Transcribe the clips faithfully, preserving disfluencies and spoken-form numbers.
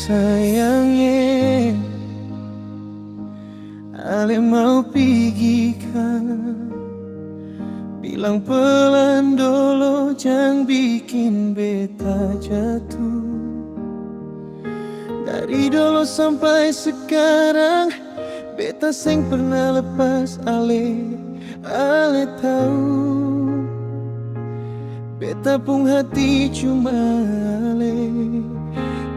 Sayang e, ale mau pigi ka? Bilang pelan dolo, jang biking beta jatuh. Dari dolo sampai sekarang, beta seng pernah lepas ale. Ale tau, beta pung hati cuma ale.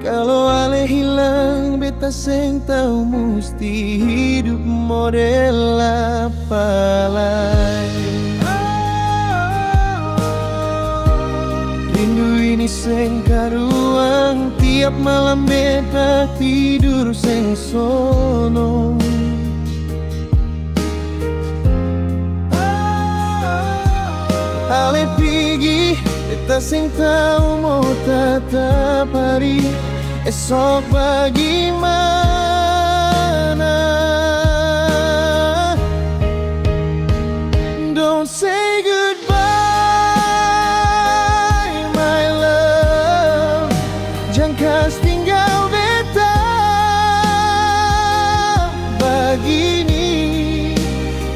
Kalo ale hilang, beta seng tau musti hidup model apa lai. Rindu ini seng karuang, tiap malam beta tidur seng sonong. Ale pigi, beta seng tau mo tatap hari esok bagimana. Don't say goodbye, my love. Jang kas tinggal beta bagini,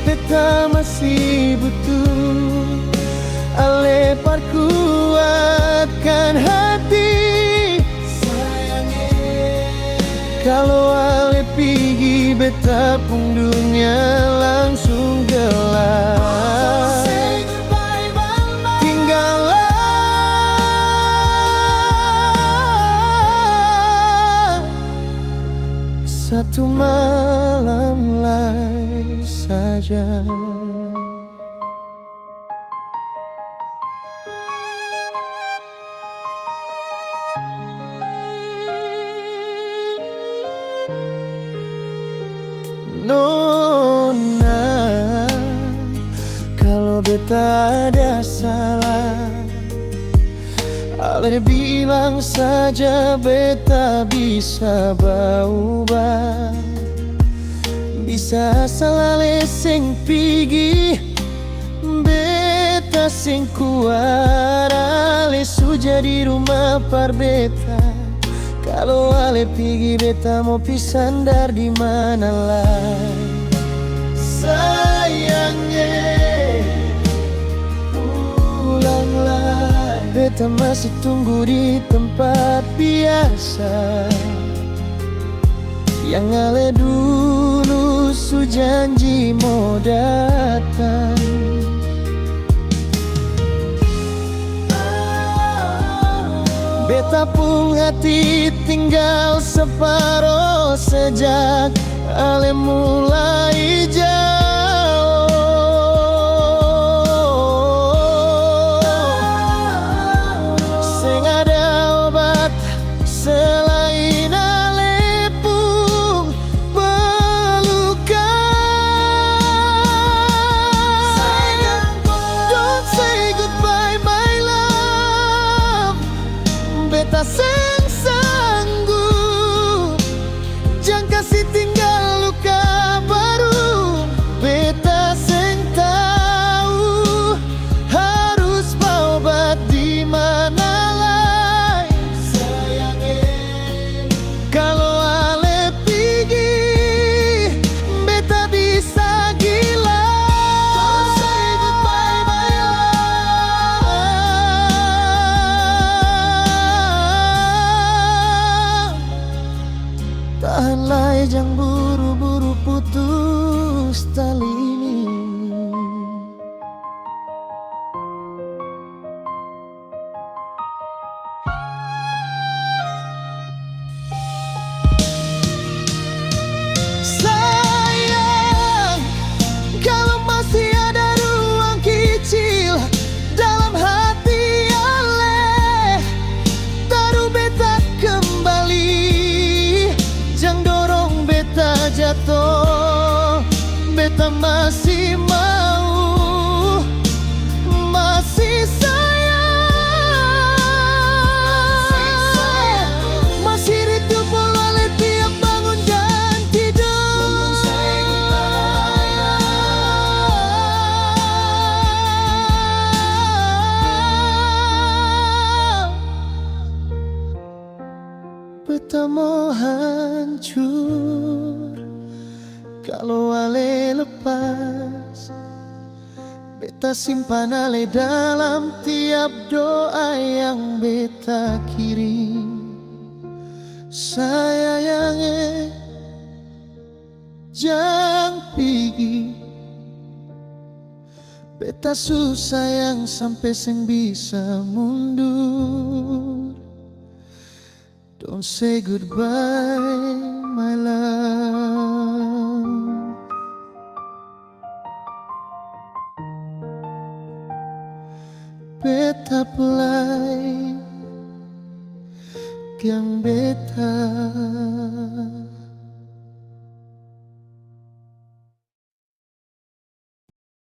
beta masih butuh ale parkuatkan hati. Sayang e, kalo ale pigi, beta pung dunia langsung gelap. Tinggallah satu malam lai saja. Nona, kalo beta ada salah, ale bilang saja, beta bisa baubah. Bisa asal ale seng pigi, beta seng kuat, ale su jadi rumah par beta. Kalo ale pigi, beta mo pi sandar di mana lai? Sayang e, pulanglah. Beta masih tunggu di tempat biasa. Yang ale dulu su janji mo datang. Beta pung hati tinggal saparo sejak ale mulai jauh. Seng ada obat selain ale pung pelukan. Don't say goodbye, my love. Beta seng sanggup. Jang kasi tinggal luka baru. Beta seng tau harus baobat di mana lai. Sayang e, kalo ale pigi, beta bisa gila. Don't say goodbye, my love. Tahan lai, jang buru-buru putus tali ini. Sayang, kalo masih ada ruang kicil dalam hati ale, taru beta kembali. Jang dorong beta jato, beta mas hancur, kalo ale lepas, beta simpan ale dalam tiap doa yang beta kirim. Sayang e, jang pigi. Beta su sayang sampe seng bisa mundur. Don't say goodbye.